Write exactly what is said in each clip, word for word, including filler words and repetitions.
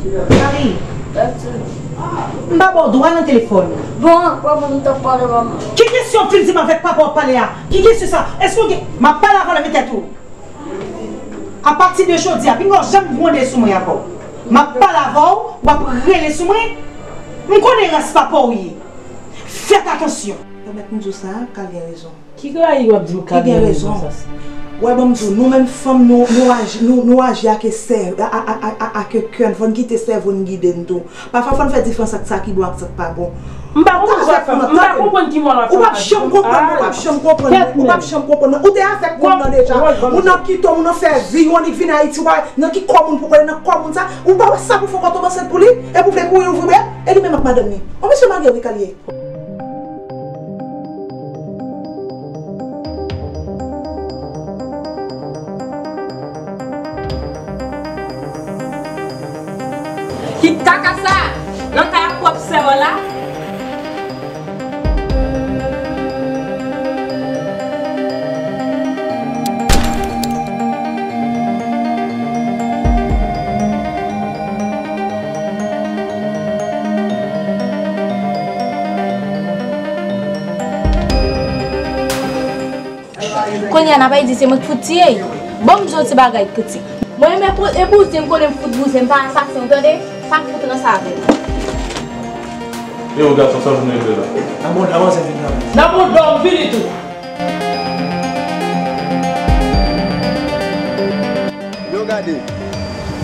Marie, m pa ba w dwa nan telefòn. Bon, papa, m t ap pale manman. Ki kesyon w fin di m avèk papa w ap pale a? Ki kesyon sa? Èske w gen, m ap pale avè w, leve tèt ou. Apati de jodi a, pinga w janm gwonde sou mwen ankò. M ap pale avè w, w ap rele sou mwen. M konnen ras papa w ye. Fèt atansyon. Pèmèt m di w sa, Kal gen rezon. Ki rayi w ap di m Kal gen rezon? Ou wè, ban m di w, nou menm fanm, nou, nou aji, nou, nou aji ak sè, a, a, a, a, ak kè n, fò n kite sèvo n gide n tou. Pafwa fò n fè diferans ant sa ki bon ak sa k pa bon. M pa konprann sa, m pa konprann ki mò w ap fè. Ou p ap janm konprann mwen, ou p ap janm konprann mwen, ou p ap janm konprann mwen. Ou te avèk moun nan deja. Moun nan kite w, moun nan fè vi, ou annik vin Ayiti, ou pa nan ki kò moun pou w ale, nan kò moun sa. Ou pa wè sa pou fè w ka tonbe ansent pou li, epi w vle kouri ouvri brèt, e li menm ak madanm li. Yon mesye malere wi Kal ye. Kit kaka sa nan kay ak pwòp sè w la. Kounye a n ap di se mwen k fout tiye l. Ban m di w ti bagay kritik. Mwen menm pou, e bouzen m konnen m fout bouzen, m pa asasen, ou tande? Pa fout ranse avè m. E ou gason, sa w vin regle la? Nan bon, avanse vin nan. Nan bon, dòm vini tou. Yo gade.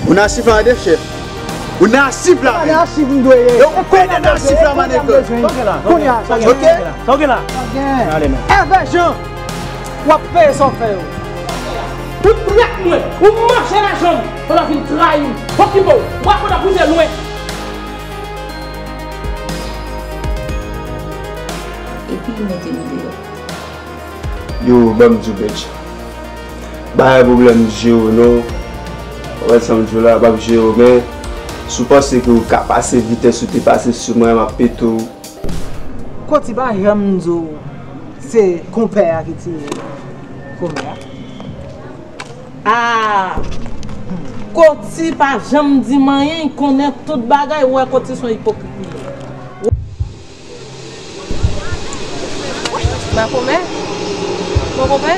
Ou nan sif la, tande, chèf. Ou nan sif la, men. Yo pede nan sif la, manevè. Kounye a, sa gen. Ok? Sa gen la. Ale, men. Èvè Jan, w ap peye sa w fè yo. Ou trèt mwen, ou manje lajan m, pandan w vin trayi m. Okipe w, w ap pandan pouse lwen. Epi mete m deyò. Yo, ban m di w, Benji. Bagay pwoblèm jere w non. Ou wè sa m di w la, p ap jere w, men si w panse ke w ka pase vitès ou te pase sou mwen, m ap pete w. Koti pa janm di w se konpè a ki tiye l. Konpè a? Ah! Koti pa janm di m anyen, l konnen tout bagay, ou wè Koti se yon ipokrit li ye. Makomè? Makomè?